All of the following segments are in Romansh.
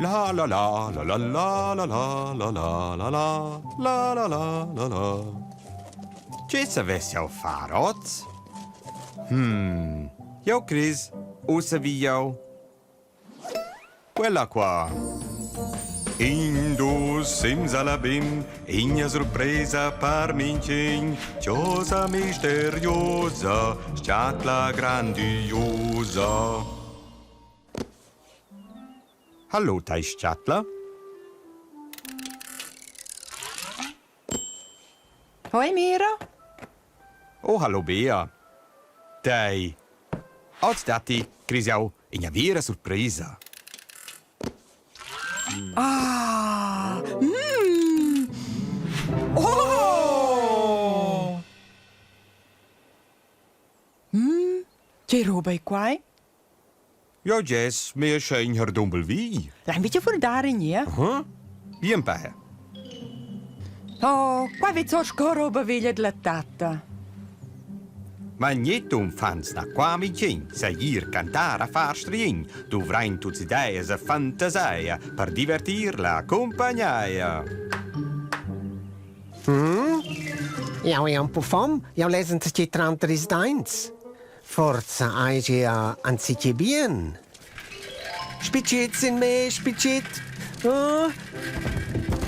La la la la la la la la la la la la la la la la la. Tge savess jau far oz? Hmm, jau cris, ussa vi jau. Quella qua. In dus simsalabim, igna surpresa par minchin, chosa misteriosa, schatla grandiosa. Hallo, Teichschattler. Hoi Mira. Oh, hallo Bea. Dai. Oz datti, cris jau, ina vera surpresa. Ah! Mm. Oh! Mm. Che roba è quai? Ja, jess, mir schein Herr Dumbel vi. L'hai invece furdare gnir? Uh-huh. Bien paia. Oh, qua vezzo sco roba veglia della tatta. Ma gnit unfants da qua mintgin sa ir cantar a far striegn, duvrain tuts ideas e fantaseia per divertir la cumpagneia. Mm? Jau è un po fom, jau less enzatgei tranter ils daints. Forza hai gia anziché bien. Spitgit sin me, spitgit. Oh.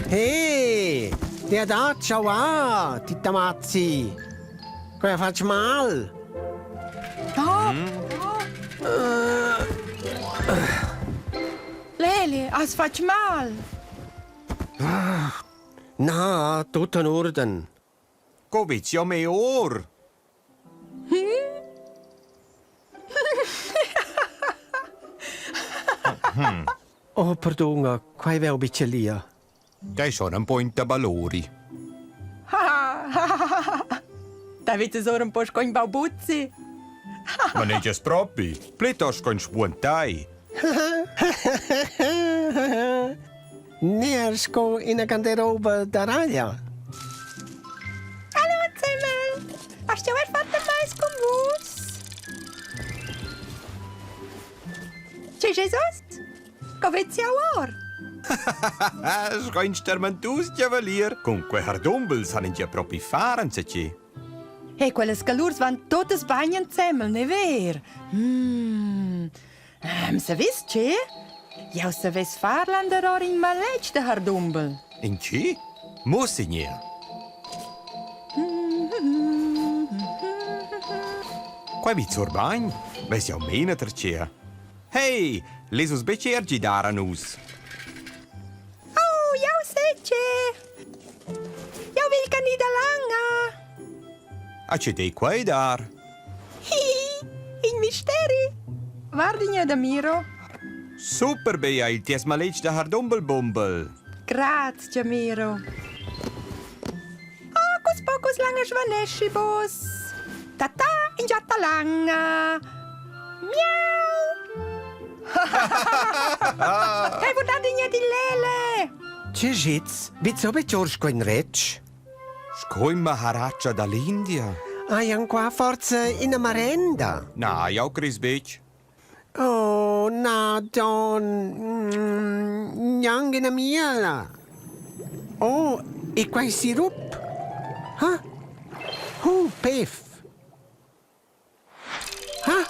Hey, der da, ciao ah, ti tamazzi. Quei ha fatg mal. Oh. Leli, has fatg mal. Na, tut en urden. Co vez jau mei or? Oh, perdunga, quai veu bicelia. Dai schon un po in tabalori. Da vezzas ora un po sco in baubuzzi. Ma negias propi, plitost sco in spuentai. Ner sco ina canderoba da raglia. Hallo zusammen! Hast du auch fatto mais con vus? C'è Jesus? Co vezi or? Sco in stermentus cavalier. Con quei hardumbels han in gia propi far enzatgi. E quellas calurs van totas bain ensemble, ne ver? Mm. Um, saves che? Jau savess far landeror in maletg da hardumbel. In chi? Mo signur. Quai vi zur bain? Ves jau mena tercia. Hey, les us betg er gidar a nus. Oh, jau sai che. Jau vil canida langa. A ce dei quai dar? Hihi, in misteri. Guardigna da Miro. Super Bea, il ties maletg da Hardumbelbumbel. Grazie, Miro. Hocus pocus langa svanesci bus. Tata in giatta langa. Miau. Hai vurdà di lele. Che gits? Wieso betg sco in retg? Sco in maharaja dall'India. Hai anc qua forza ina marenda? Na, jau cres betg. Oh, na, Don, mm, gnanc ina miela. Oh, e quai sirup? Ha? Hu, pef. Ha?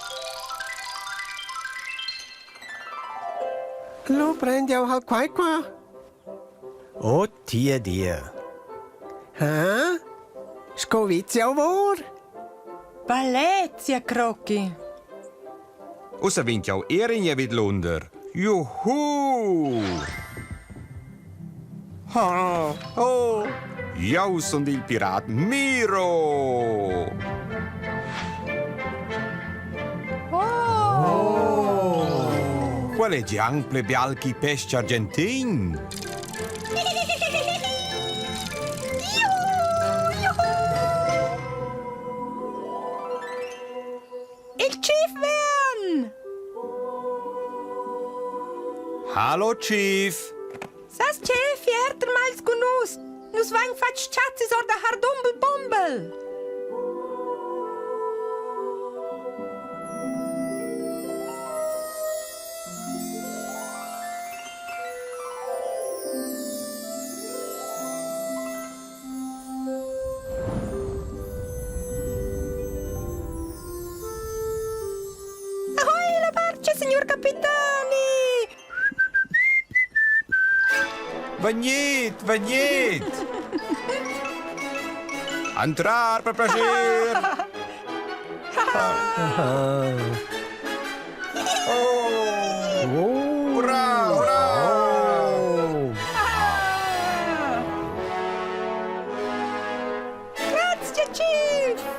Lu prend jau halt quai qua. Oh, tia Dia. Ha? Sco vits jau vor? Bellezia, Crocchi! Ussa vegn jau er in vidlunder. Juhu! Ha, oh, jau sun il pirat Miro! Oh! Qual è gianc pli bial che pesc argentin? Il Chief vegn! Hallo Chief! Sas che, fierter meils cun nus! Nus vain fatg chazis or da hardumbel bumbel! signor capitani! Vegnit, vegnit! Entrar per plascher! Oh! Hurra, hurra! Oh. Grazie, Chief!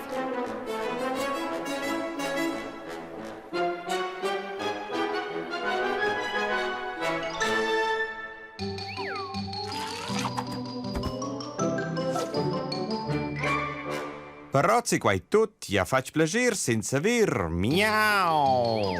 Però si quai tut, ja fatg plascher senza vir. Miau!